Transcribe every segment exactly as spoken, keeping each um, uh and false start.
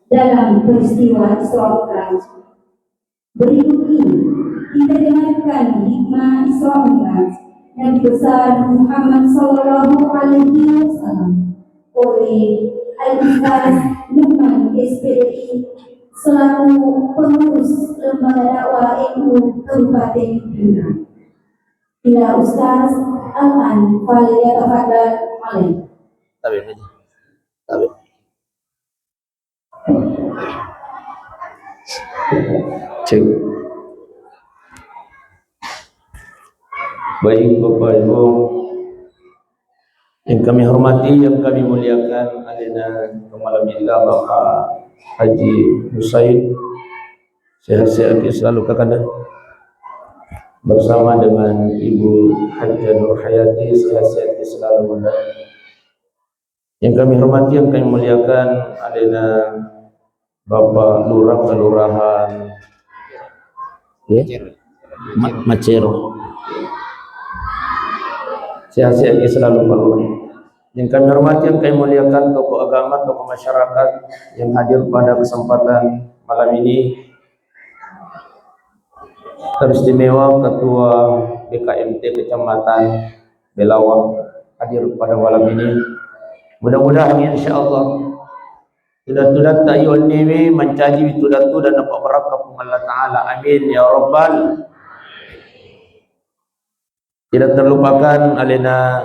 dalam peristiwa Isra Mi'raj. Berikut ini kita dengarkan hikmah Isra Mi'raj Nabi besar Muhammad sallallahu alaihi wasallam oleh Al-Ustaz Lukman, S P D I, selaku pengurus Lembaga Dakwah N U Kabupaten Pinang. Ila Ustaz Al-An, falyatafaddal alaih. Tabe, tabe. Cek. Baik, Bapak Ibu yang kami hormati, yang kami muliakan, alena kepala kita Bapak Haji Husain, sehat-sehat selalu Kakanda, bersama dengan Ibu Hajjah Nurhayati, sehat-sehat selalu Bunda. Yang kami hormati, yang kami muliakan, alena Bapak Lurah Kelurahan, ya? Ma-, Macero. Sehat-sehat selalu, Pak Lurah. Yang kami hormati, yang kami muliakan, tokoh agama, tokoh masyarakat yang hadir pada kesempatan malam ini, teristimewa Ketua B K M T Kecamatan Belawa hadir pada malam ini. Mudah-mudahan, insya Allah, tudang-tudatta iwenniwi mancaji tudang-tudang napabbarakka Puang Allah Ta'ala. Amin ya rabbal. Tidak terlupakan alena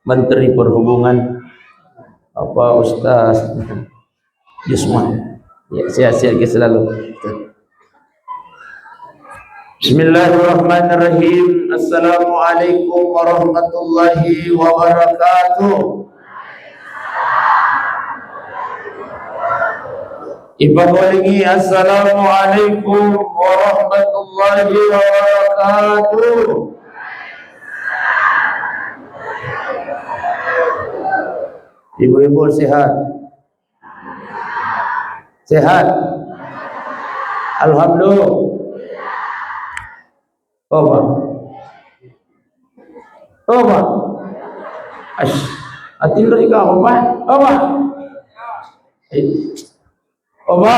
Menteri Perhubungan, Bapak Ustaz Yusman. Ya, sehat-sehat selalu. Bismillahirrahmanirrahim. Assalamualaikum warahmatullahi wabarakatuh. Ipakolingi, assalamualaikum warahmatullahi wabarakatuh. Ibu-ibu sehat? Sehat? Alhamdulillah. Coba. Coba. Ash. Atinro ika apa? Coba. Eh. Coba.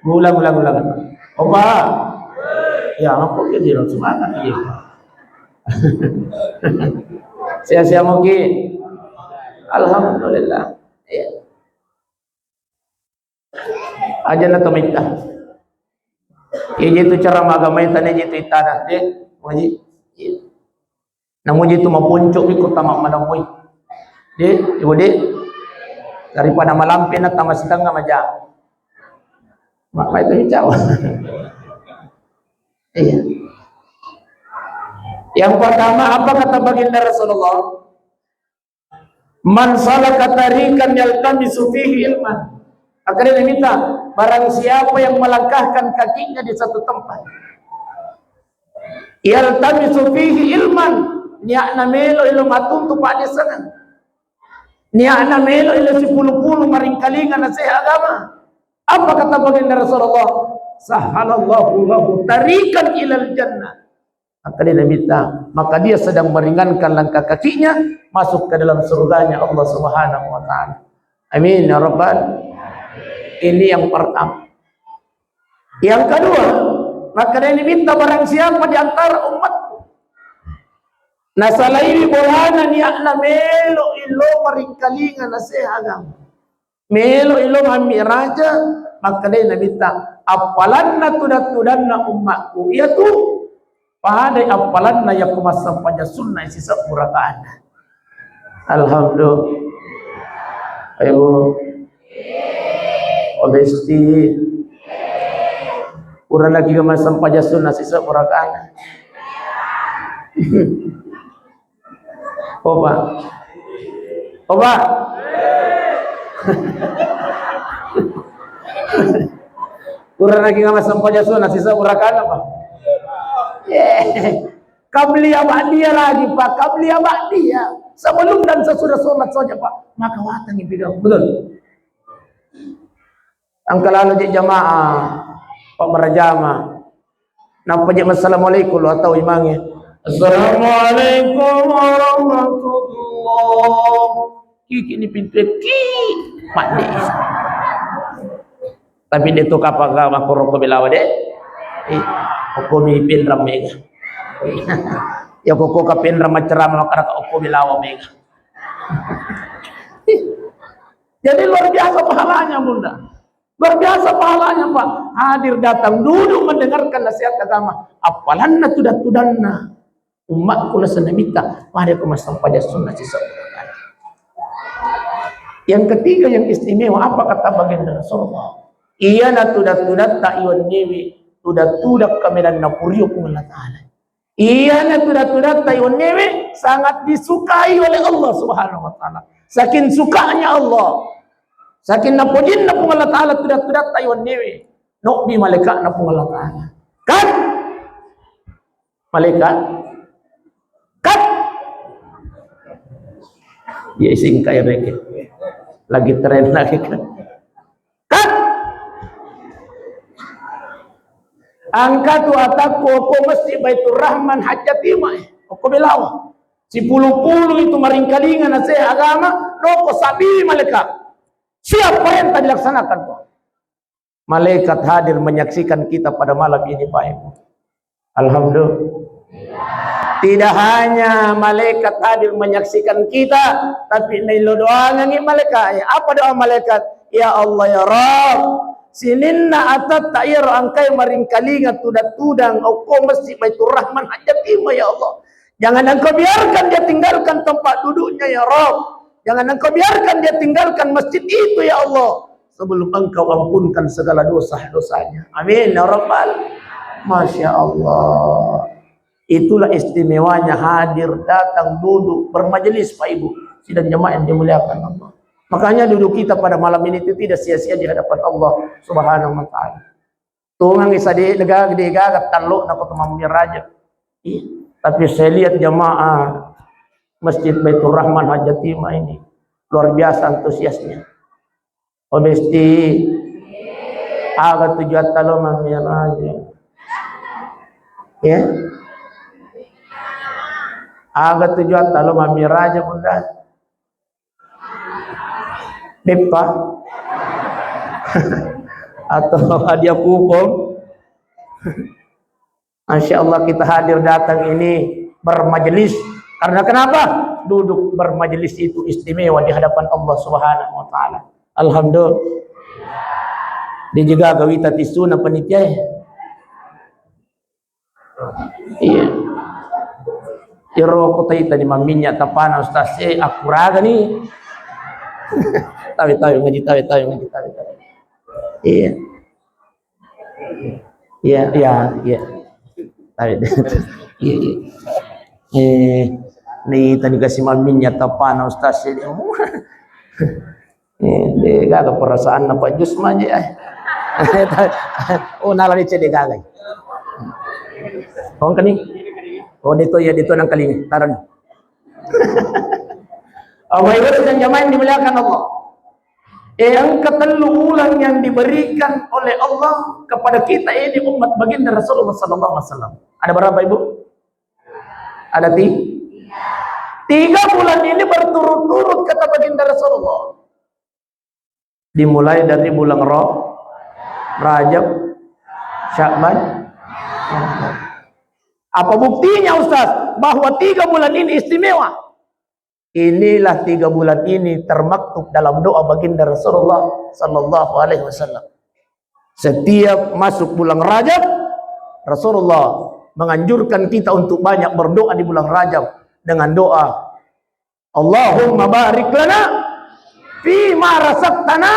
Ulang, ulang, ulang. Coba. Ya, apa dia, dia semangat dia. Sia-sia mungkin. Alhamdulillah. Ya. Aja na to maitta. Iya jitu cara magamai tane jitu ittana, de, muji. Iya. Namuji tu maponco iko tama madamoi. De, ibu de. Daripada malampe na tama sitengnga maja. Ma-, mai tu micawa. Iya. Yang pertama, apa kata baginda Rasulullah? "Man salaka tariqan yaltamisu fihi ilman." Makkedai Nabitta, barang siapa yang melangkahkan kakinya di satu tempat, yaltamisu fihi ilman, niatna melo ilo matuntu paddessangan, niatna melo ilo sipulu-pulu maringkalinga naseha agama. Apa kata baginda Rasulullah? "Sahhalallahu lahu tariqan ilal jannah." Maka dia Nabitta, maka dia sedang meringankan langkah kakinya masuk ke dalam surganya Allah Subhanahu wa Ta'ala. Amin ya Rabbal. Ini yang pertama. Yang kedua, maka dia Nabitta, barang siapa di antara umatku nasalaiwi bolana niatna melo ilo maringkalinga naseha agama, melo ilo mammi'raja, makkedai Nabitta, appalanna tudang-tudanna ummakku iyatu padai appalanna yakko massempajang sunna sisebbu rakaanna. Alhamdulillah. Ayo, Bu. Oh, Besti. Pura lagi massempajang sunna sisebbu rakaanna. Coba. Coba. Kurang lagi nggak massempajang sunna, sisebbu rakaanna, Pak. Eh, qabliyah ba'diyah lagi, Pak. Qabliyah ba'diyah. Sebelum dan sesudah sholat saja, Pak. Maka watang ipiga. Betul. Engka lalo je jamaah, Pak, berjamaah. Nappa je assalamualaikum lo atau imangnge. Assalamualaikum warahmatullah. Kiki ni pintu ki. Mandi. Tapi de' tu kapang makkoro okko belawa de'. Ih, okko mi penrang mega. Ya kokko ka penrang maccarama makkada okko belawa mega. Jadi luar biasa pahalanya, Bunda. Luar biasa pahalanya, Pak. Hadir datang duduk mendengarkan nasihat agama. Apalanna tuda-tudanna. Ummatku nasenna mita, pada ku massempajang sunnah sisa. Yang ketiga yang istimewa, apa kata baginda Rasulullah? Iyana tuda-tudatta iwennewe, tuda-tuda kameranna purio Puang Allah Ta'ala. Iyana tuda-tudatta iwennewe sangat disukai oleh Allah Subhanahu wa Ta'ala. Saking sukanya Allah, saking napojinna Puang Allah Ta'ala tuda-tudatta iwennewe, nobbi malaikatna Puang Allah Ta'ala. Kan? Malaikat, kat. Ya, singkat ya, Rek. Lagi tren lagi kan. Kat. Angka tu atakku okko Masjid Baitur Rahman Hajjati mai. Okko belawa. Sipulu-pulu itu maringkalinga nasihat agama, noko sabi malaikat. Siap perintah dilaksanakan, Pak. Malaikat hadir menyaksikan kita pada malam ini, Pak Ibu. Alhamdulillah. Tidak hanya malaikat hadir menyaksikan kita, tapi naillo doangengngi malaikat. Apa doa malaikat? Ya Allah, ya Rabb, sininna atatta iyaro angkai maringkalinga tuda-tudang okko Masjid Baitur Rahman Hajjati mai, ya Allah. Jangan Engkau biarkan dia tinggalkan tempat duduknya, ya Rabb. Jangan Engkau biarkan dia tinggalkan masjid itu, ya Allah, sebelum Engkau ampunkan segala dosa-dosanya. Amin, ya Rabbal. Masya Allah. Itulah istimewanya hadir, datang, duduk, bermajelis, Pak Ibu. Sidang jemaah yang dimuliakan Allah. Makanya duduk kita pada malam ini itu tidak sia-sia di hadapan Allah Subhanahu wa Ta'ala. Tongang isa de' gaga, de' gaga tallo na ko tamammi raja. Ih, tapi saya lihat jamaah Masjid Baitur Rahman Hajjati mai ini luar biasa antusiasnya. Oh, besti, aga tujuatta lo mammi raja? Ya. Aga tujuatta lo mammi raja, Bunda? Beppa? Atau hadiah kupon? Masya Allah, kita hadir datang ini bermajelis. Karena kenapa? Duduk bermajelis itu istimewa di hadapan Allah Subhanahu wa Ta'ala. Alhamdulillah. Dijaga gawita tisuna panitia. Iya. Iro ko taita ni maminnya tapana ustaz, eh, akkuraga ni. Tawe, tawe, ngaji, tawe, tawe, ngaji, tawe, tawe. Iya. Iya, iya, iya. Tawe. Iya, iya. Eh, ni tadi kasih maminnya tapana ustaz, eh. Eh, de' gaga perasaanna Pak Jus maje, eh. Oh, nala de' cedde' gaga. Oh, engkani? Oh, de' to, ya, de' to nangkalinga. Tarani. Oh, Bapak Ibu dan jamaah yang dimuliakan Allah. Eh, yang ketellu bulan yang diberikan oleh Allah kepada kita ini umat baginda Rasulullah sallallahu alaihi wasallam. Ada berapa, Ibu? Ada ti-, tiga bulan ini berturut-turut, kata baginda Rasulullah. Dimulai dari bulan Ra-, Rajab, Sya'ban. Apa buktinya, Ustaz, bahwa tiga bulan ini istimewa? Inilah tiga bulan ini termaktub dalam doa baginda Rasulullah sallallahu alaihi wasallam. Setiap masuk bulan Rajab, Rasulullah menganjurkan kita untuk banyak berdoa di bulan Rajab dengan doa, "Allahumma barik lana fima razaqtana."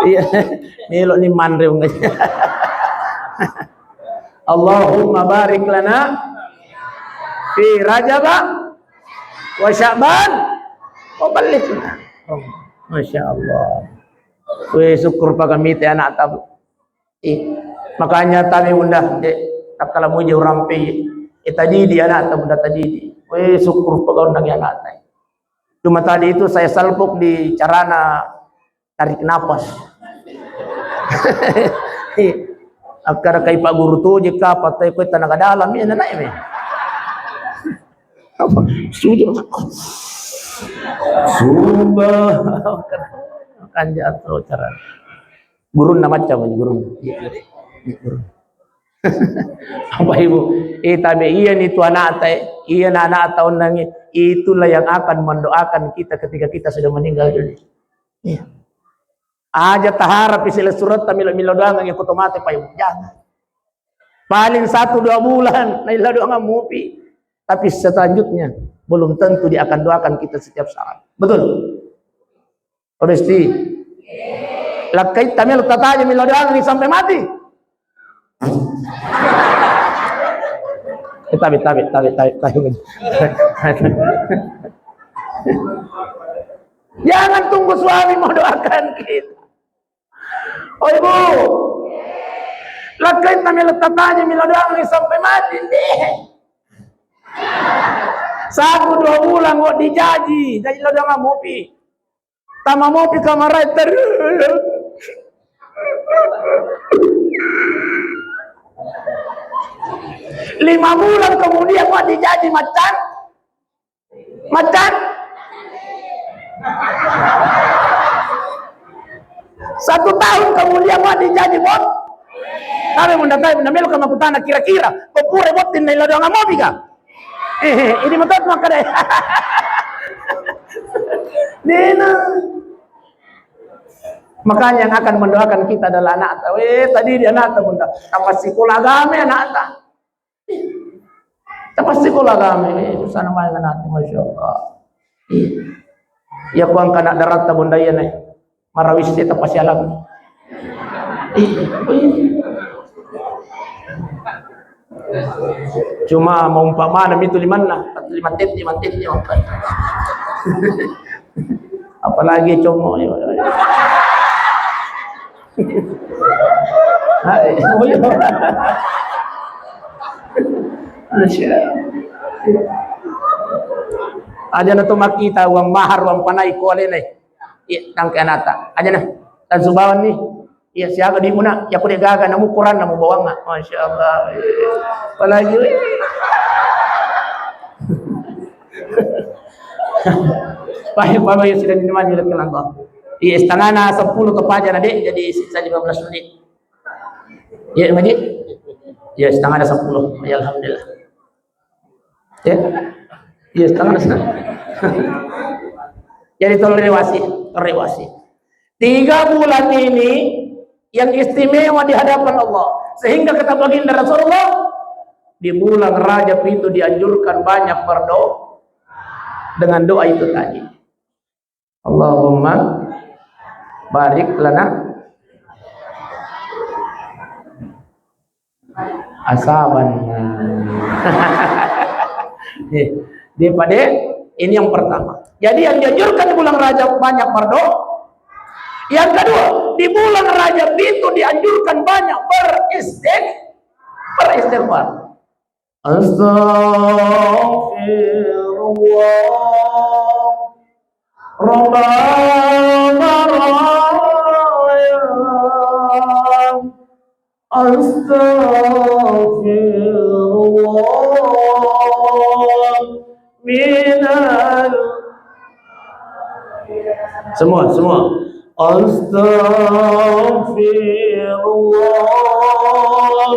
Iya, melo ni manre. Allahumma barik lana fi Rajaba wa Sya'ban wa ballighna. Masya Allah. Weh, syukur pagamite anak tabu. Ih, makanya tami Bunda, de', takkala muji urampe, eh, tadidi anakta Bunda, tadidi. Weh, syukur pagaunna anakta. Cuma tadi itu saya salpok di carana tarik napas. Akkada kai Pak Guru tu je ka patai koe tenaga dalam, iya, nanae me. Apa? Sujud. Sumpah. Kan jatuh cara. Gurunna macam ini, gurunna. Iya, iya. Iya, gurunna. Apa, Ibu? Eh, tabe iya ni tu anakta, eh. Iya na anakta onnangi. Itulah yang akan mendoakan kita ketika kita sudah meninggal dunia. Iya. Aja taharap isi suretta milo-milo doangan yang kutomate, Pak, Ibu. Jangan. Paling satu dua bulan, nailla doangan mupi. Tapi selanjutnya, belum tentu dia akan doakan kita setiap saat. Betul? Pak Besti? Lakkai tamelo tatajami lao doangan sampai mati. Eh, tabe, tabe, tabe, tabe, tabe. Jangan tunggu suami mau doakan kita. Oh, Ibu, lakkainna melo tatajami lao doangan sampai mati nih. Satu dua bulan kok dijaji, jaji lao doangan mopi. Tama mopi kamar terus. Lima bulan kemudian kok dijaji macan. Macan. Satu tahun kemudian, wah, dijaji bot. Tapi mun datai, mun melo ka makkutana kira-kira, ko pura botting nailla doangan mopi ka? Eh, ini betul makkeda. Dena. Makanya yang akan mendoakan kita adalah anakta. Weh, tadi dia anakta, Bunda. Apa sekolah agama anakta? Tapasiko lagame, eh, susana mae anakta, Masya Allah. Iya. Iya, ko engka anak daratta, Bunda, iya, ne. Marawis e tapasialang. Iya. Cuma mau umpamana mitu limanna, lima tette, lima tette, apalagi como. Hai, oh iya. Masya Allah. Aja na to makkita uang mahar, uang panai ko alena. Iya, tangke anakta. Aja na. Tan subawan ni. Iya, siaga di muna. Ya, ko de gaga namu Quran namu bawang. Masya Allah. Apalagi, weh. Baik, Bapak, ya sudah ditemani oleh Allah. Iya, setengah na sepuluh tepat aja na, Dek. Jadi sisa lima belas menit. Iya, Pak Haji? Iya, setengah ada sepuluh. Ya, alhamdulillah. Ya. Iya, setengah ada sepuluh. Jadi tolong rewasi, tolong rewasi. Tiga bulan ini yang istimewa di hadapan Allah. Sehingga kata baginda Rasulullah, di bulan Rajab itu dianjurkan banyak berdoa dengan doa itu tadi. Allahumma barik lana asaban. Dia pada ini yang pertama. Jadi yang dianjurkan di bulan Rajab banyak berdoa. Yang kedua, di bulan Rajab itu dianjurkan banyak beristig-, beristighfar. Astaghfirullah. Rabbana raya. Astaghfirullah. Minal. Semua, semua. Astaghfirullah.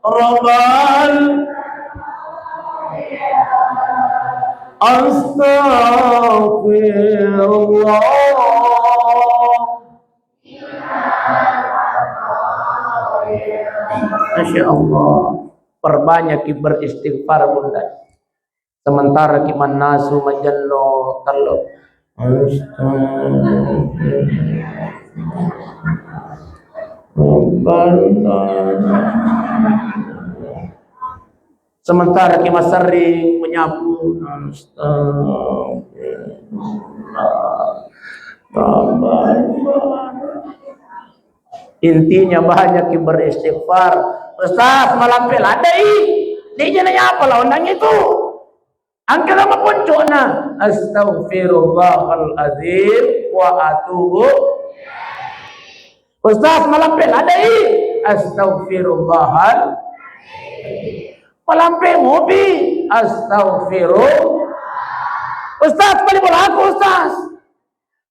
Rabbal. Astaghfirullah. Masya Allah. Perbanyaki beristighfar, Bunda. Sementara ki mannasu majenno tello. Sementara ki masering menyapu. Intinya banyak ki beristighfar. Ustaz, malampe ladai. Dia jangan apa lawan itu. Engka mapuncukna, astaghfirullahal azim wa atubu. Ustaz, malampe ladai, astaghfirullahal. Malampe mopi, astaghfirullah. "Ustaz, bali bolaku, Ustaz."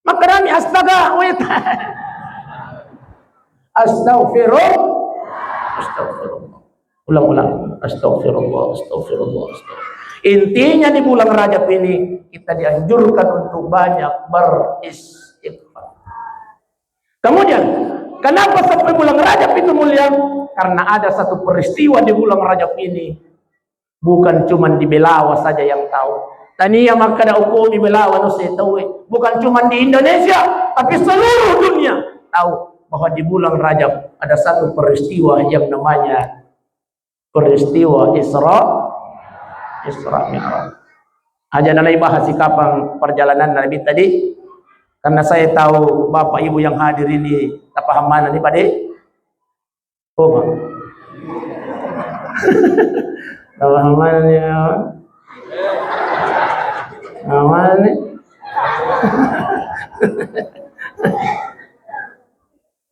Makkedami, "Astaga, weta." Astagfirullah. Astagfirullah. Ulang-ulang. Astagfirullah, astagfirullah, astagfirullah. Intinya di bulan Rajab ini kita dianjurkan untuk banyak beristighfar. Kemudian, kenapa sampai bulan Rajab itu mulia? Karena ada satu peristiwa di bulan Rajab ini. Bukan cuma di Belawa saja yang tahu. Tania makkeda, "Okkomi Belawa, nusa tauwe." Bukan cuma di Indonesia, tapi seluruh dunia tahu bahwa di bulan Rajab ada satu peristiwa yang namanya peristiwa Isra, Isra Mi'raj. Aja nalai bahas kapang perjalanan Nabi tadi, karena saya tahu Bapak Ibu yang hadir ini tak paham mana nih, Pak De. Oh, Pak. Apa mana nih, Pak? Apa mana nih?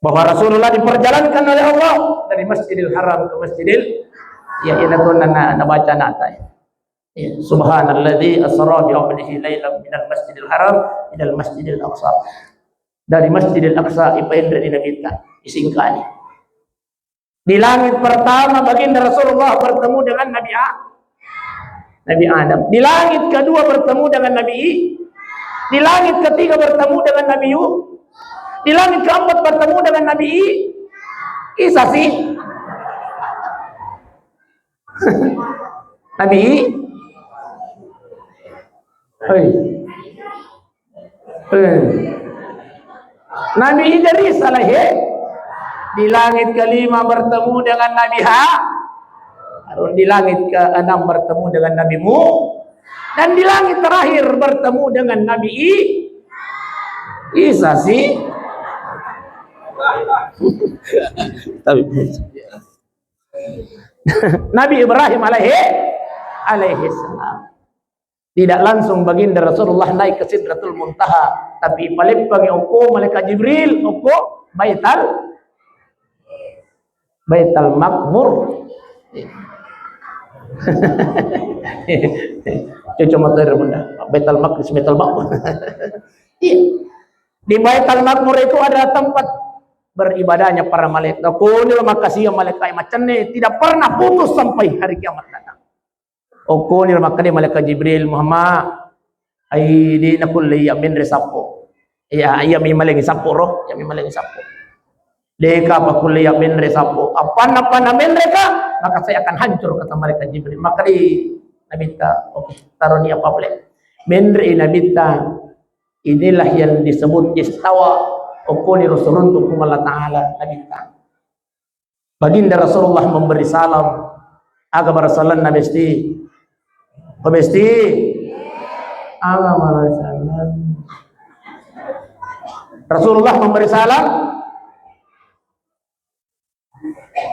Bahwa Rasulullah diperjalankan oleh Allah dari Masjidil Haram ke Masjidil, ya, ina tuh nana, nana baca nata. Ya, subhanalladzi asra bi abdihi lailan minal masjidil haram ilal masjidil aqsa. Dari Masjidil Aqsa ipaenre di Nabitta, isingkani. Di langit pertama, Baginda Rasulullah bertemu dengan Nabi A-, Nabi Adam. Di langit kedua, bertemu dengan Nabi I-, di langit ketiga, bertemu dengan Nabi Yu-, di langit keempat, bertemu dengan Nabi I-, Isa sih. Nabi I-, hei. Eh. Nabi Idris alaihi, di langit kelima bertemu dengan Nabi Ha-, Harun, di langit keenam bertemu dengan Nabi Mu-, dan di langit terakhir bertemu dengan Nabi I-, Isa sih. Tapi Nabi Ibrahim alaihi, alaihi salam. Tidak langsung Baginda Rasulullah naik ke Sidratul Muntaha, tapi ipaleppangi okko malaikat Jibril, okko Baital, Baital Makmur. Cocok motor, Bunda. Baital Makmur, Baital Makmur. Iya. Di Baital Makmur itu adalah tempat beribadahnya para malaikat. Kuni lo makasih malaikat macenne tidak pernah putus sampai hari kiamat datang. Okkoni makkeda malaikat Jibril, "Muhammad, ai de' nakulle iya menre sappo. Iya, iya mi malengngi sappo ro, iya mi malengngi sappo. De' ka pa kulle iya menre sappo. Appanna-appanna menre ka, maka saya akan hancur," kata malaikat Jibril. Makkeda Nabitta, "Oke, taroni apa boleh." Menre Nabitta, inilah yang disebut istawa. Okkoni ro siruntu Puang Allah Ta'ala Nabitta. Baginda Rasulullah memberi salam. Aga barasalanna, Besti? Ko Besti? Aga barasalan? Rasulullah memberi salam.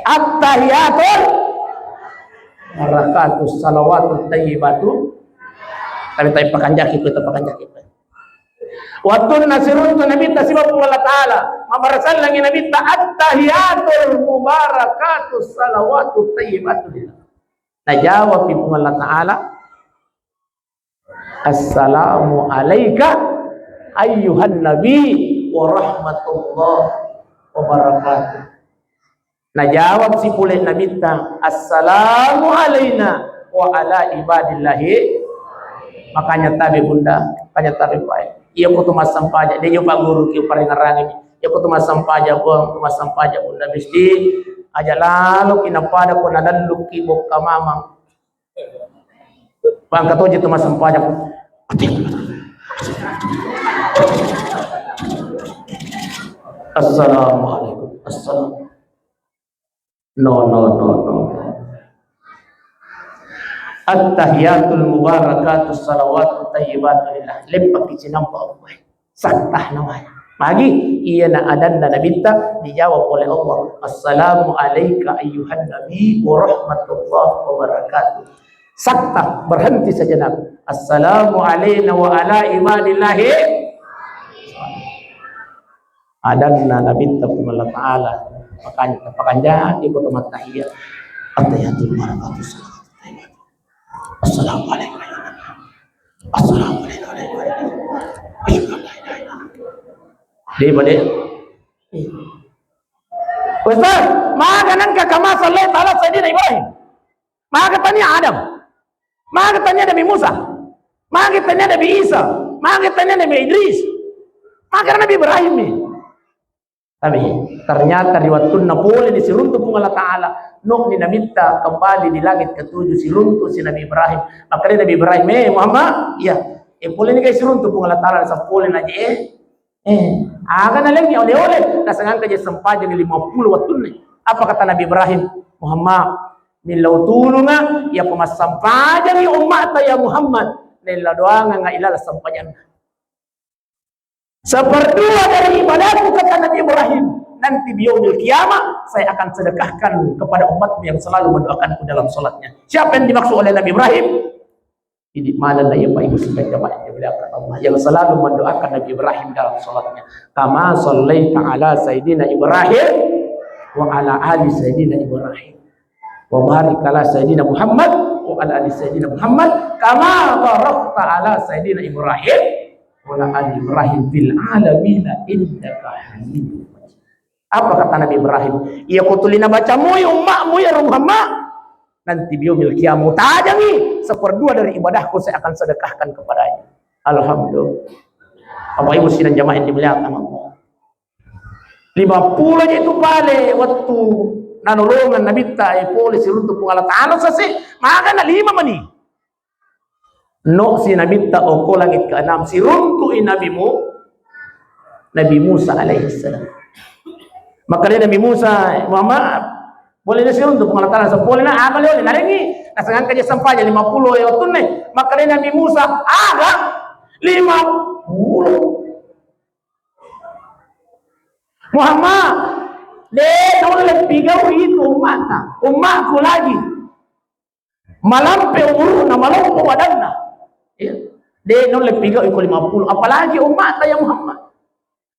Attahiyatul barakatus salawatut tayyibatu. Tapi, tapi pakanjaki kita, pakanjaki kita. Wattunna siruntu Nabitta sibawa Puang Allah Ta'ala, mabbarasallangi Nabitta, "Attahiyatul mubarakatus salawatut thayyibatu lillah." Najawabpi Puang Allah Ta'ala, "Assalamu alaika ayyuhan nabi wa rahmatullah wa barakatuh." Najawab si pule Nabitta, "Assalamu alaina wa ala ibadillahi." Makanya tabe Bunda, makanya tabe Pak. Iya ko tu massampaja, de' yo Pak Guru ki parengarangi. Iya ko tu massampaja Puang, tu massampaja Bunda Besti. Aja lalo ki napada ko nalallu ki bokka mamang. Pangkat toje tu massampaja. Assalamualaikum. Assalam. No, no, no, no. Attahiyatul mubarakatus salawatut tayyibatu lillah. Leppaki cinampa Allah. Sattah namanya. Magi, iyana adanna Nabitta dijawab oleh Allah, "Assalamu alaika ayyuhan nabi wa rahmatullah wa barakatuh." Sattah, berhenti sejenak. "Assalamu alaina wa ala ibadillahi." Adanna Nabitta Puang Allah Ta'ala. Pakan-, pakanjaki ko to mattahiyat. Attahiyatul barakatuh. Assalamualaikum. Assalamualaikum. Asyhadu an la ilaha illallah. Deh, pada. Ustaz, maga nengka kama sallaita ala Sayyidina Ibrahim? Maga tania Adam? Maga tania Nabi Musa? Maga tania Nabi Isa? Maga tania Nabi Idris? Maga Nabi Ibrahim ni? Tapi ternyata ri wattunna pole ni siruntu Puang Allah Ta'ala, no ni nabitta kembali di langit ketujuh, siruntu si Nabi Ibrahim. Makanya Nabi Ibrahim, "Eh, Muhammad, iya, eh, pole ni kai siruntu Puang Allah Ta'ala, sa pole na je, eh, eh, aga na lengi oleh-oleh, na sangangka je sempajang lima puluh wattunna." Apa kata Nabi Ibrahim? "Muhammad, millau tulunga, iya ko massempajangi ummata ya Muhammad, nella doanganga ilala sempajanna." Seperdua dari ibadahku, kata Nabi Ibrahim, nanti di yaumil qiyamah saya akan sedekahkan kepada umatmu yang selalu mendoakanku dalam salatnya. Siapa yang dimaksud oleh Nabi Ibrahim? Ini mana ya Pak Ibu sidang jamaah yang dimuliakan Allah, yang selalu mendoakan Nabi Ibrahim dalam salatnya. Kama sallaita ala Sayyidina Ibrahim wa ala ali Sayyidina Ibrahim. Wa barik ala Sayyidina Muhammad wa ala ali Sayyidina Muhammad kama barakta ala Sayyidina Ibrahim wa ala ali Ibrahim fil alamin innaka Hamidum Majid. Apa kata Nabi Ibrahim? Iya ko tuli nabaca mui ummamu ya Muhammad. Nanti biomil kiamu tajangi seperdua dari ibadahku saya akan sedekahkan kepadanya. Alhamdulillah. Bapak Ibu sidang jamaah yang dimuliakan Allah. Lima puluh aja itu pale waktu nanolongan Nabitta e pole siruntu Puang Allah Ta'ala sase, magana lima mani. No si Nabitta oko langit keenam, siruntu i Nabi Mu-, Nabi Musa alaihissalam. Maka dia Nabi Musa, Muhammad, boleh na siruntu Puang Allah Ta'ala, sepole na, apa lewat, narengi, nasangka je sampanya lima puluh ya waktu ne. Maka dia Nabi Musa, aga lima puluh. Muhammad, de nulle pigau itu ummata, ummaku lagi. Malampe umuruna, malompo badanna. Ya. De nulle pigau iko lima puluh, apalagi ummata ya Muhammad.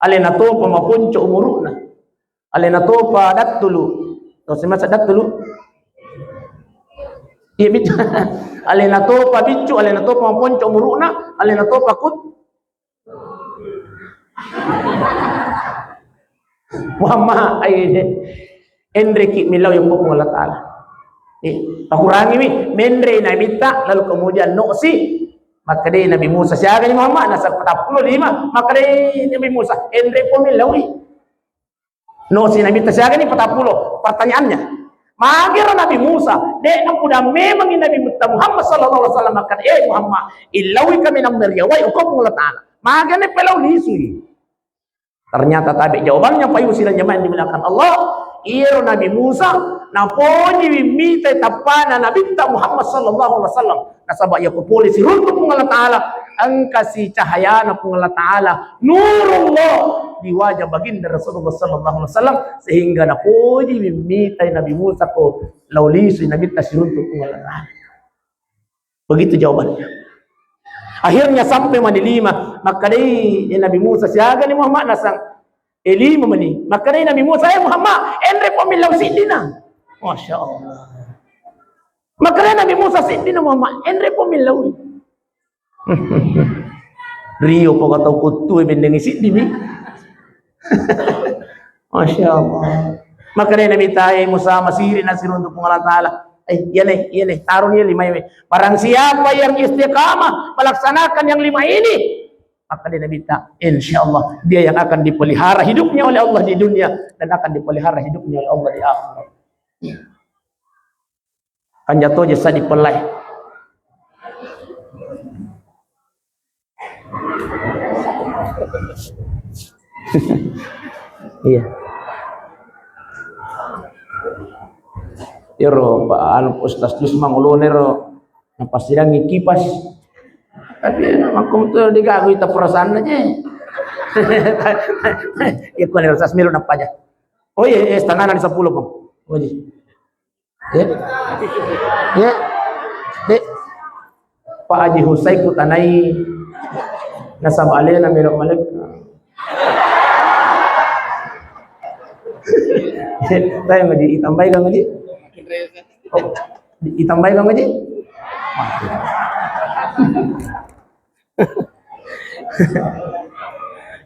Alena topa maponco umuruna. Alena topa dattulu. Tau semasa dattulu? Iya, biccu. Alena topa biccu, alena topa maponco umuruna, alena topa kut- Muhammad, ai, enreki millau yang Puang Allah Ta'ala. Eh, pakurangi mi, menre Nabitta, lalu kemudian noksi, maka dei Nabi Musa, siaga ni Muhammad, nasa patappulo lima, maka dei Nabi Musa, enre po millaui. No si Nabi ta siaga ni patappulo. Pertanyaannya, magero Nabi Musa, de napuda memangi Nabi Muhammad sallallahu alaihi wasallam makkada, "Eh Muhammad, illaui kami nang meriawai uko Puang Allah Ta'ala." Magane pelau lisui. Ternyata tabe jawabannya, Pak Ibu sidang jamaah yang dimuliakan Allah, iyero Nabi Musa napoji mita tappana Nabitta Muhammad sallallahu alaihi wasallam. Nasaba iya ko pole siruntu Puang Allah Ta'ala, engka si cahayana Puang Allah Ta'ala, nurullah, di wajah baginda Rasulullah sallallahu alaihi wasallam, sehingga napoji mita Nabi Musa ko lao lisui Nabitta siruntu Puang Allah Ta'ala. Begitu jawabannya. Akhirnya sampai mani lima, makkadai Nabi Musa, "Siaga ni Muhammad nasang?" "Eh, lima mani." Makkadai Nabi Musa, "Eh Muhammad, enre po millau siddina." Masya Allah. Makkadai Nabi Musa, "Siddina Muhammad, enre po millaui." Rio pokok tau kuttu e bendengi siddi mi. Masya Allah. Makkadai Nabi ta, "Eh Musa, masiri nasiruntu Puang Allah Ta'ala." "Eh, iya ne, iya ne, taroni lima ini. Barang siapa yang istiqamah melaksanakan yang lima ini," makkadai Nabitta, "Insya Allah dia yang akan dipelihara hidupnya oleh Allah di dunia dan akan dipelihara hidupnya oleh Allah di akhirat." Kan jatuh jasa dipelai. Iya. Ero, Pak, anu, Ustaz Jusma ngolone ro, napasirangi kipas. Tapi makkum tu digagu ita perasaan aja. Iya, kau ni rasa semilu napa aja. Oh iya, iya, setengah nang sepuluh, Bang. Oh iya. Ya. Ya. Dek. Pak Haji Husai kutanai nasaba alena melo malek. Tayo ngaji, itambai kang ngaji. Oh, itambai kang ngaji.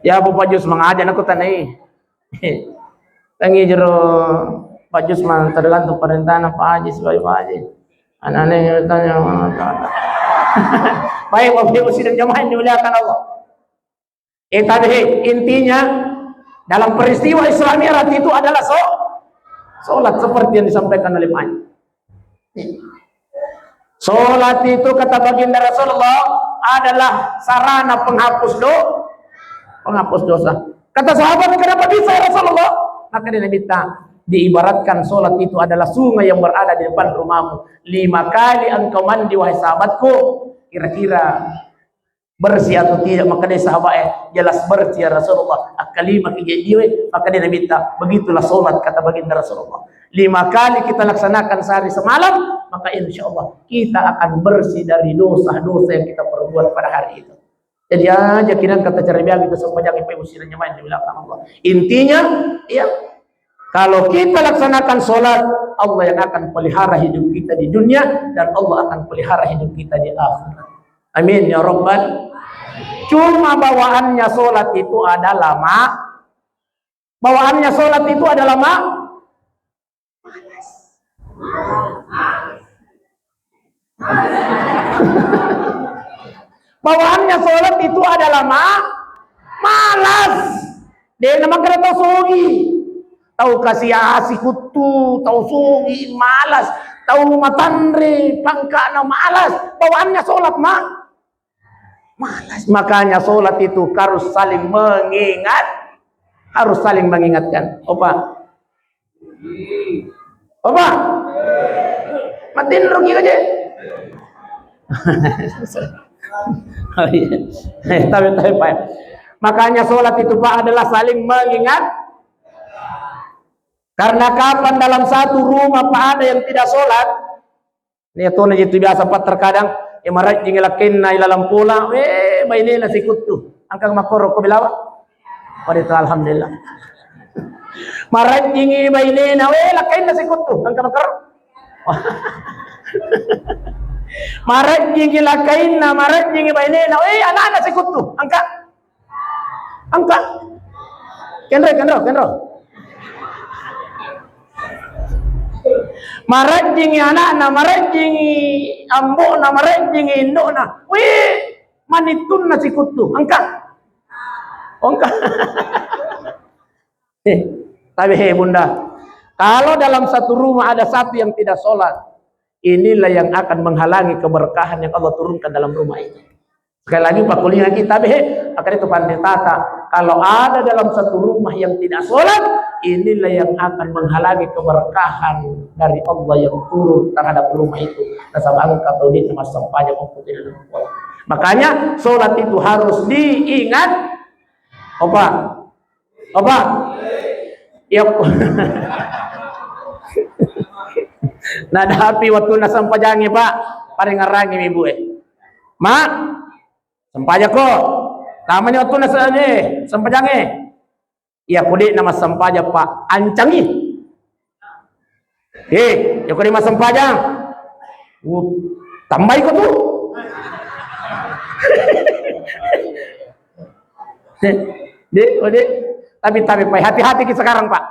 Ya, Bu Pajus mangaja nako tanai. Tangi jero Pajus man tergantung perintahna Pak Haji sebagai Pak Haji. Anane tanya. Baik, Bapak Ibu sidang jamaah yang dimuliakan Allah. Eh, tapi, eh, intinya dalam peristiwa Isra Mi'raj itu adalah so-, sholat seperti yang disampaikan oleh Pak Haji. Sholat itu kata baginda Rasulullah adalah sarana penghapus do-, penghapus dosa. Kata sahabat, "Kenapa bisa ya Rasulullah?" Maka dia Nabi ta, "Diibaratkan sholat itu adalah sungai yang berada di depan rumahmu. Lima kali engkau mandi, wahai sahabatku, kira-kira bersih atau tidak?" Maka dia sahabat, eh, "Jelas bersih ya Rasulullah." Akkalima ki jadi we, maka dia Nabi ta, "Begitulah sholat," kata baginda Rasulullah. Lima kali kita laksanakan sehari semalam, maka insya Allah kita akan bersih dari dosa-dosa yang kita perbuat pada hari itu. Jadi aja kita kata cara biasa kita sempajang ibu sidang jamaah yang dimuliakan Allah. Intinya, ya, kalau kita laksanakan sholat, Allah yang akan pelihara hidup kita di dunia dan Allah akan pelihara hidup kita di akhirat. Amin ya rabbal. Cuma bawaannya sholat itu adalah ma-, bawaannya sholat itu adalah ma-, bawaannya sholat itu adalah ma-, malas. De' namakkeda tau sugi. Tau kasi-asi kuttu, tau sugi, malas, tau matanre, pangkana malas. Bawaannya sholat ma-, malas. Makanya sholat itu harus saling mengingat, harus saling mengingatkan. Opa. Opa. Matinro ki aja. Oh, iya. Eh, tapi, tapi, Pak. Makanya sholat itu, Pak, adalah saling mengingat. Karena kapan dalam satu rumah, Pak, ada yang tidak sholat, ini tona jitu biasa, Pak, terkadang, ya, marajjing lakkainna ilalang pola, eh, bainena sikuttu. Engka makkoro ko bilawa. Pada itu, alhamdulillah. Marajjingi bainena, eh, lakkainna sikuttu. Engka makkoro. Marajjingi lakkainna, marajjingi bainena, eh, anakna sikuttu. Engka. Engka. Kenro, kenro, kenro. Marajjingi anakna, marajjingi ambo'na, marajjingi indo'na. Wih, manittunna sikuttu. Engka. Oh, engka. Eh, tapi he, Bunda, kalau dalam satu rumah ada satu yang tidak sholat, inilah yang akan menghalangi keberkahan yang Allah turunkan dalam rumah itu. Sekali lagi, Pak, kuliah kita, be, maka itu pandai tata. Kalau ada dalam satu rumah yang tidak sholat, inilah yang akan menghalangi keberkahan dari Allah yang turun terhadap rumah itu. Nasaba engka tau de' namassempajang waktu tidak ada sholat. Makanya, sholat itu harus diingat. Opa, Opa. Iya. Nadapi wettunna sempajangnge, Pak. Parengngerangngi ibu e. Mak, sempajakko. Tamani wettunna se-, eh, sempajangnge. Iya, ko de' namassempajang, Pak. Ancangi. Eh, iya ko de' massempajang. Uh, tambai ko tu. De', de', oh, de'. Tapi, tapi, Pak, hati-hati ki sekarang, Pak.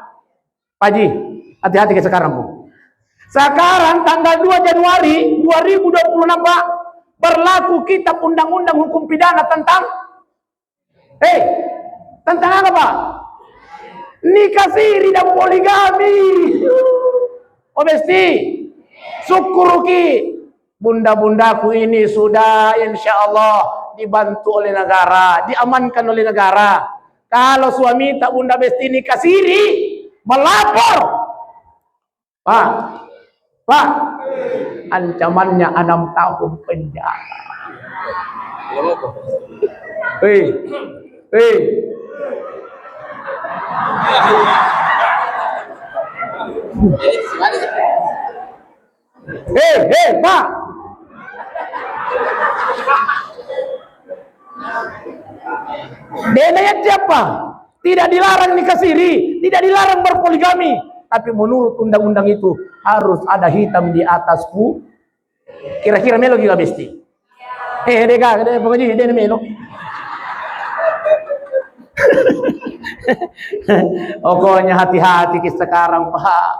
Pak Haji, hati-hati ki sekarang, Bu. Sekarang tanggal dua Januari dua ribu dua puluh enam, Pak, berlaku kitab undang-undang hukum pidana tentang Eh, tentang apa, Pak? Nikah siri dan poligami. Oh, Besti, syukuruki. Bunda-bundaku ini sudah, insya Allah, dibantu oleh negara, diamankan oleh negara. Kalau suami tak Bunda Besti nikah siri, melapor. Pak, Pak, ancamannya enam tahun penjara. Hei, hei. Hei, hei, Pak. Dena ya siapa? Tidak dilarang nikah siri, tidak dilarang berpoligami, tapi menurut undang-undang itu harus ada hitam di atas pu-, kira-kira melo ki Besti? Eh, dega, dega, pokoknya dia melo. Pokoknya hati-hati ki sekarang, Pak.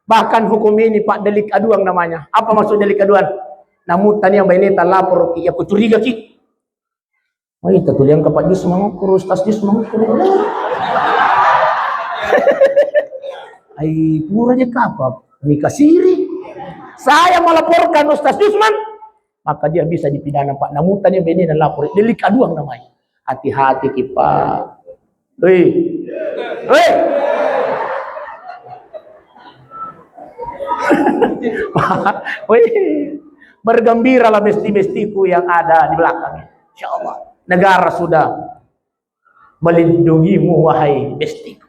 Bahkan hukum ini, Pak, delik aduan namanya. Apa maksud delik aduan? Namu tania baineta lapor ki, ya ku curiga ki. Oh, itu tuh yang kapak jus mengukuru, Ustaz jus mengukuru. Ai, pura je kapap. Nikah siri. Saya melaporkan Ustaz Yusman, maka dia bisa dipidana, Pak. Namu tania baineta lapor. Delik aduan namanya. Hati-hati ki, Pak. Wih. Wih. Wih. Bergembiralah besti-bestiku yang ada di belakang. Insya Allah. Negara sudah melindungimu, wahai bestiku.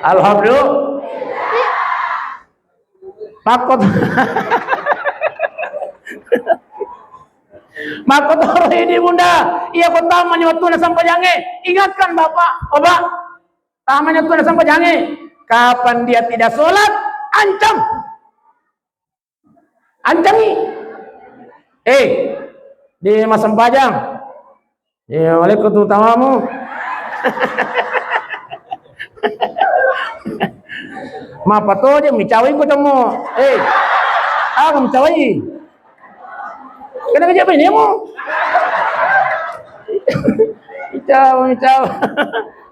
Alhamdulillah. Makkot-, makkotoro idi, Bunda. Iya, ko tamani wattuna sempajangnge. Ingatkan Bapak, Bapak. Tamani wattuna sempajangnge. Kapan dia tidak sholat, ancam. Ancangi. Eh, di massempajang. Iya, walaikum tamamu. Mapa toje micawai ko tamo. Eh, aga micawai? Kena kerja apa ini mu? Micawa, micawa.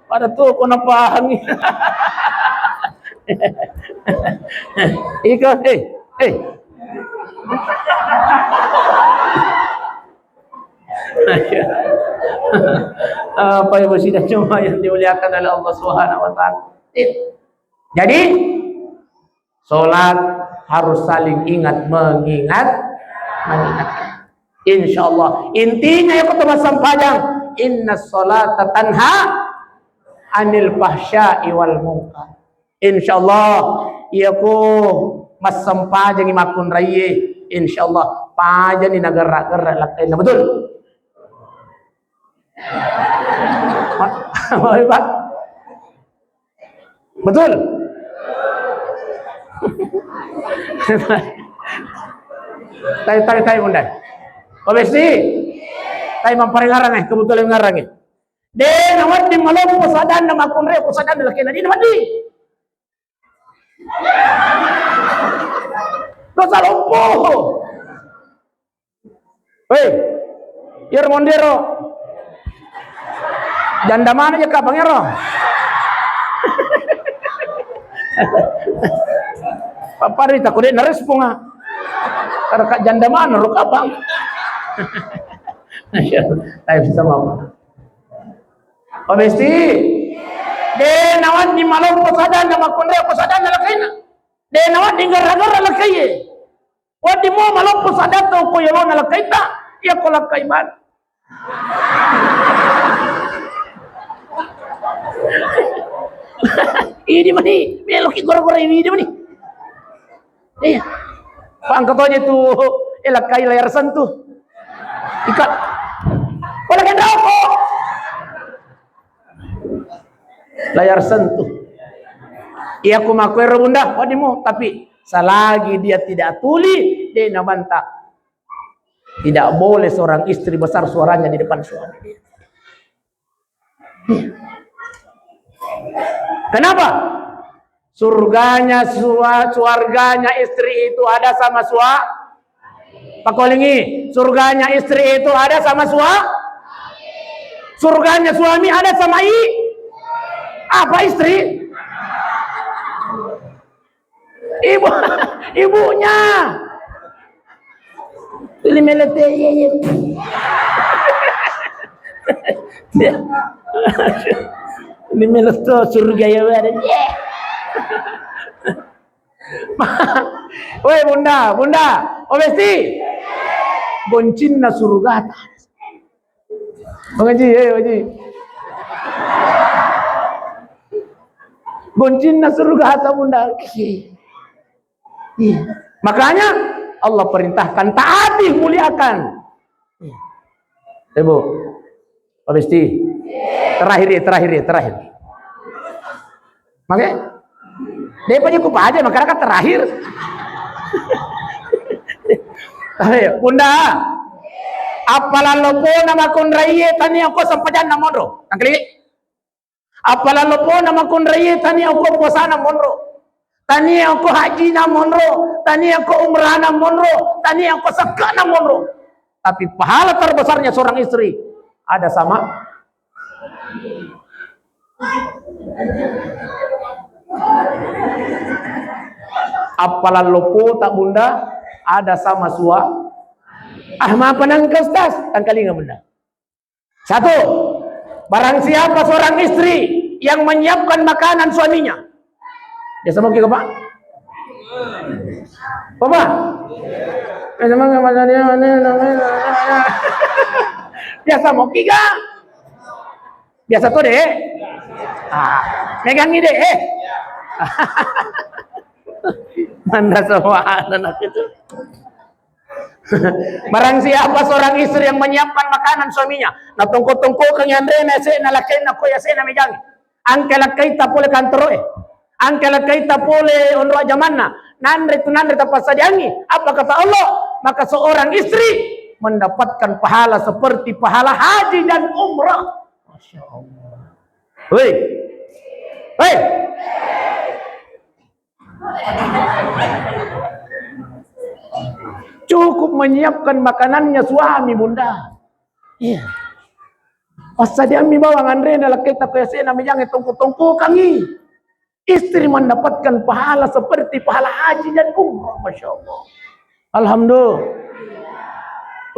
Pada tuo ko napahangi. Iko, eh, eh. Apa yang masih cuma yang dimuliakan oleh Allah Subhanahu wa Ta'ala. Eh. Jadi, sholat harus saling ingat mengingat, mengingatkan. Insya Allah. Intinya ya, kutu massempajang. Inna sholata tanha anil fahsya'i wal munkar. Insya Allah, iya ku massempajangi makkunraiye. Insya Allah, pajani nagerra-gerra lakkainna. Betul? Pak? Betul? Tai, tai, tai, Bunda. Obesti? Tai mamparengarang, eh, kebetulan ngarang, eh. De nawedding maloppo sadanna makkunrai ko sadanna lakkainna, de nawedding. Dosa loppo. Hei, iyaro mondero. Janda mana je kapang ero? Papari tako de narespon, ah. Karena kak janda mana ro kapang? Ayo, ayo, bisa mau. Obesti. De nawedding maloppo sadanna makkunrai ko sadanna lakkainna. De nawedding gerra-gerra lakkaiye. Wedding mua maloppo sadatta ko yolona lakkaita, iya ko lakkai bana. Idi mani, meloki gora-gora idi mani. Iya. Pangkat aja tu, eh, lakkai layar sentuh. Ikat. Wala kenroko. Layar sentuh. Iya, ku makkuero, Bunda, wedding mu, tapi selagi dia tidak tuli, de nabanta. Tidak boleh seorang istri besar suaranya di depan suami. Kenapa? Surganya sua-, suarganya istri itu ada sama sua-, Pakolingi, surganya istri itu ada sama sua-, surganya suami ada sama i-, apa, istri? Ibu, ibunya. Limelete, iya, iya. Limelete surga ya, ada. Iya. Woi, Bunda, Bunda, oh, Besti. Goncinna surgata. Bang Haji, eh, Haji. Goncinna surgata, Bunda. Iya. Makanya Allah perintahkan taati, muliakan. Ibu, Pak Besti. Terakhir ya, terakhir ya, terakhir. Oke? Daripada ku paja, masyarakat terakhir. Ayo, Bunda. Appalalopona makkunraiye tania ko sempajanna monro. Angkali. Appalalopona makkunraie tania okko puasana monro. Tania okko hajjina monro, tania okko umrahna monro, tania okko sakkana monro. Tapi pahala terbesarnya seorang istri ada sama. Appalalopota bunda ada sama sua. Ah, maapa nangka ustaz? Tangkalinga bunda. Satu, barang siapa seorang istri yang menyiapkan makanan suaminya. Biasa mau kiko, Pak? Apa, Pak? Biasa mau nggak makan dia, mana, mana, mana, mana. Biasa mau kiko? Biasa tuh deh. Ah, megangi deh. Eh. Mana semua anak itu. Barang siapa seorang istri yang menyiapkan makanan suaminya, natongko-tongkokangi anrena yase'na lakkainna ko yase'na mejangnge, engka lakkaitta pole kantoro'e, engka lakkaitta pole onro ajamanna, nanre tu nanre tapassadiangngi, apa kata Allah? Maka seorang istri mendapatkan pahala seperti pahala haji dan umrah. Masya Allah. Hei. Hei. Cukup menyiapkan makanannya suami, Bunda. Iya. Passadiammi bawang anrena lakkaitta ko yase'na mejangnge tongko-tongkokangi. Istri mendapatkan pahala seperti pahala haji dan umrah, Masya Allah. Alhamdulillah.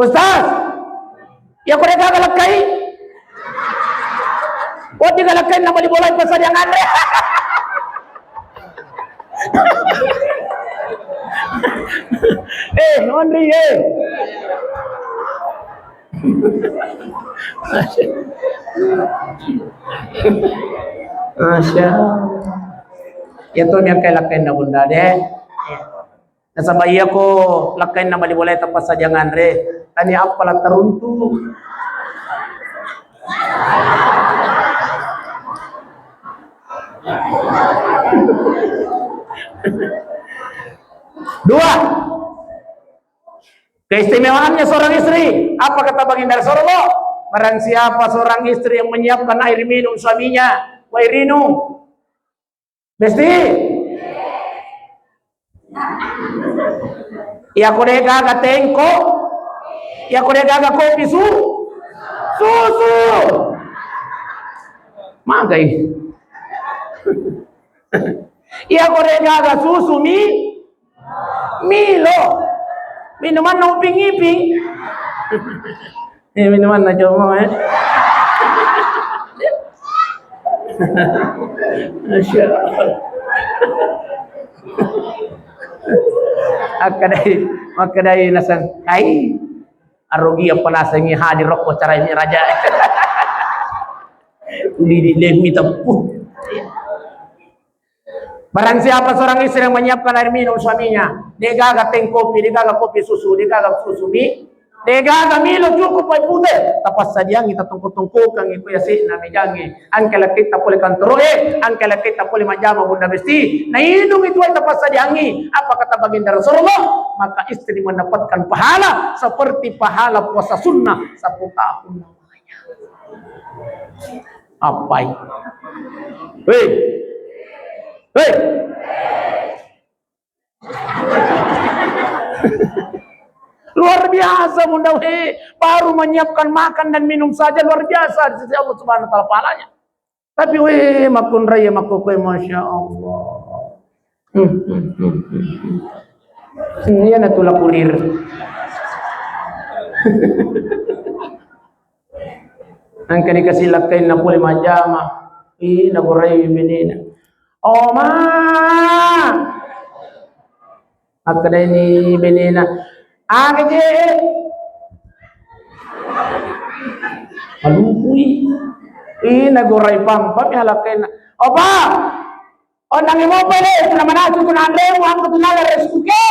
Ustaz, iya ko de' gaga lakkai? Wedding lakkai na bali bolai passadiang anre. Eh, onri, eh. Masya Allah. Iya to mi engka lakkainna Bunda de'. Nasaba iya ko lakkainna bali bolai tapassadiang anre, tania appala taruntu. Dua, keistimewaannya seorang istri. Apa kata Baginda Rasulullah? Barang siapa seorang istri yang menyiapkan air minum suaminya, wai rinung. Besti? Iya ko de' gaga tengko, iya ko de' gaga kopi su-, susu. Magai. Iya ko de' gaga susu mi, Milo. Minumanna Upin Ipin. Eh, minumanna Jomo, eh. Masya Allah. Akkadai, makkadai nasang, "Ai, arugi apa nasengngi hadir rokko cara ini raja." Uli di lemi teppu. Barang siapa seorang istri yang menyiapkan air minum suaminya, de' gaga teng kopi, de' gaga kopi susu, de' gaga susu mi, de' gaga Milo, cukup air putih, tapassadiangngi, tatongko-tongkokangngi ko yase'na mejangnge, engka lakkaitta pole kantoro'e, engka lakkaitta pole majjama Bunda Besti, nainung itu air tapassadiangngi, apa kata Baginda Rasulullah? Maka istri mendapatkan pahala seperti pahala puasa sunnah satu tahun lamanya. Appai? Hei. Hei. Luar biasa, Bunda, he. Baru menyiapkan makan dan minum saja luar biasa di sisi Allah Subhanahu wa Ta'ala pahalanya. Tapi, weh, makkunrai, makkokkoe, Masya Allah. Hmm, hmm, hmm, hmm, hmm. Iya na tula kurir. Engka ni kasi lakkainna pole majjama. Ih, nagorai benena. Oma! Akkadaini benena, "Aga je?" Malupui. Ih, nagorai pampa mi halakkainna. "Opa! Onnangi mopa le, tuna manasu tuna anremu, angka tuna le restuke."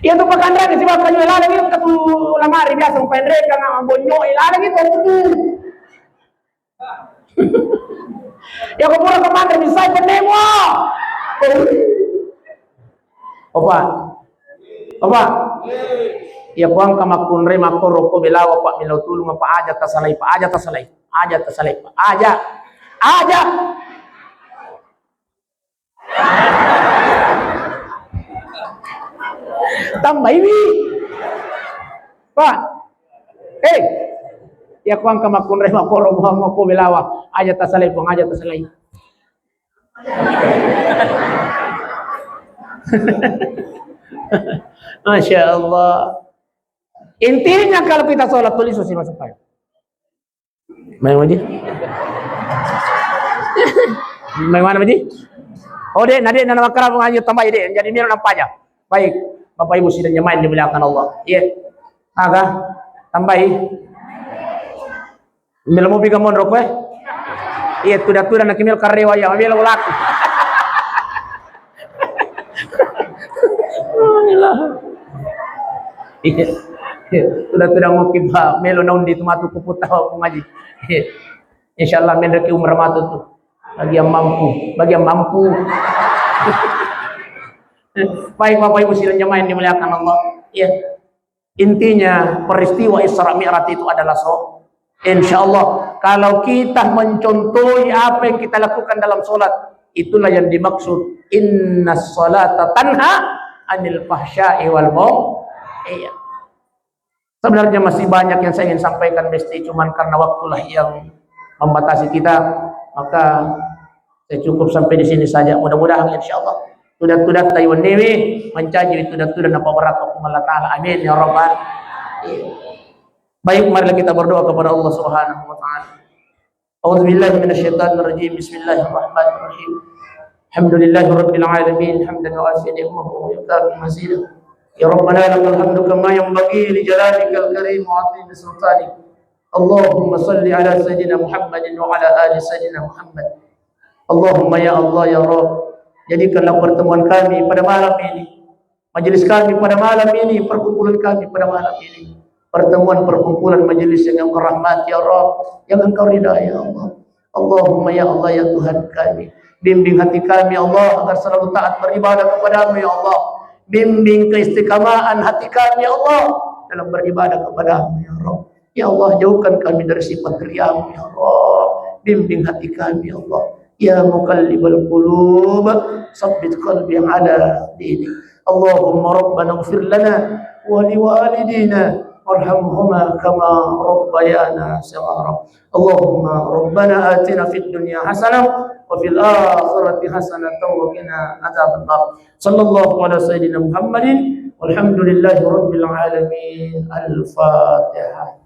Iya tu pakanrena sibawa kaju laleng itu tu lamari biasa upaenreka na bonyo laleng itu tu. Ya ko pura ko manre misai pennemu. Opa. Opa. Iya ko engka makkunrai makkoro ko belawa, Pak, melo tulung, Pak, aja tasalai, Pak, aja tasalai. Aja tasalai, Pak. Aja. Aja. Tambaiwi. Pak. Eh. Iya ko engka makkunrai makkoro ko belawa, aja tasalai, Pak, aja tasalai. Masya Allah. Intinya kalau kita sholat tulis masih masuk. Main aja. Main mana aja? Oh, Dek, nah, Dek, nah, nama kerap ngaji tambah, Dek. Jadi, miro nampak aja. Baik, Bapak Ibu sidang jemaah yang dimuliakan Allah. Iya. Aga? Tambahi. Melo mopi ga monro koe? Iya, tuda-tuda na ki melo karewa iya, melo laku. Iya. Tuda-tuda moki ba melo naundi tu matu ku puta ko ngaji. Iya. Insyaallah melo ki umrah matu tu. Bagi yang mampu, bagi yang mampu. Baik, Bapak Ibu sidang jemaah yang dimuliakan Allah. Iya. Intinya, peristiwa Isra Mi'raj itu adalah so-, insya Allah, kalau kita mencontohi apa yang kita lakukan dalam sholat, itulah yang dimaksud, "Inna salata tanha anil fahsya'i wal mung-," iya. Sebenarnya masih banyak yang saya ingin sampaikan, Besti, cuman karena waktulah yang membatasi kita, maka saya cukup sampai di sini saja. Mudah-mudahan, insya Allah, tuda-tuda taiwan dewi mencaji tuda-tuda napa berapa Allah Ta'ala. Amin ya Rabbal. Baik, marilah kita berdoa kepada Allah Subhanahu wa Ta'ala. A'udzubillahi minasyaitonirrajim. Bismillahirrahmanirrahim. Alhamdulillahirabbil alamin, hamdan yuwafi ni'amahu wa yukafi mazidah. Ya Rabbana, lakal hamdu kama yanbaghi li jalalikal karim wa 'azimi sultanik. Allahumma salli ala Sayyidina Muhammadin wa ala ali Sayyidina Muhammad. Allahumma, ya Allah, ya Rabb, jadikanlah pertemuan kami pada malam ini, majelis kami pada malam ini, perkumpulan kami pada malam ini, pertemuan perkumpulan majelis yang Engkau rahmati, ya Rabb, yang Engkau ridai, ya Allah. Allahumma, ya Allah, ya Tuhan kami, bimbing hati kami, ya Allah, agar selalu taat beribadah kepada-Mu, ya Allah. Bimbing keistiqamahan hati kami, ya Allah, dalam beribadah kepada-Mu, ya Rabb. Ya Allah, jauhkan kami dari sifat riya-Mu, ya Allah. Bimbing hati kami, ya Allah. Ya muqallibal qulub, tsabbit qalbi ala dinik. Allahumma rabbana ighfir lana wa liwalidina warhamhuma kama rabbayana shighara. Allahumma rabbana atina fid dunya hasanah wa fil akhirati hasanatan wa qina adzabannar. Sallallahu ala sayyidina Muhammadin walhamdulillahi rabbil alamin. Al-Fatihah.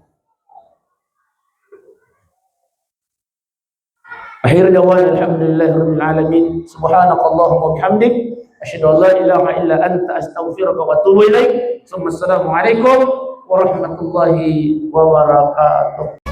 Akhir da'wana alhamdulillahi rabbil alamin. Subhanakallahumma wa bihamdik, asyhadu an la ilaha illa anta, astaghfiruka wa atubu ilaik. Tsumma assalamu alaikum warahmatullahi wabarakatuh.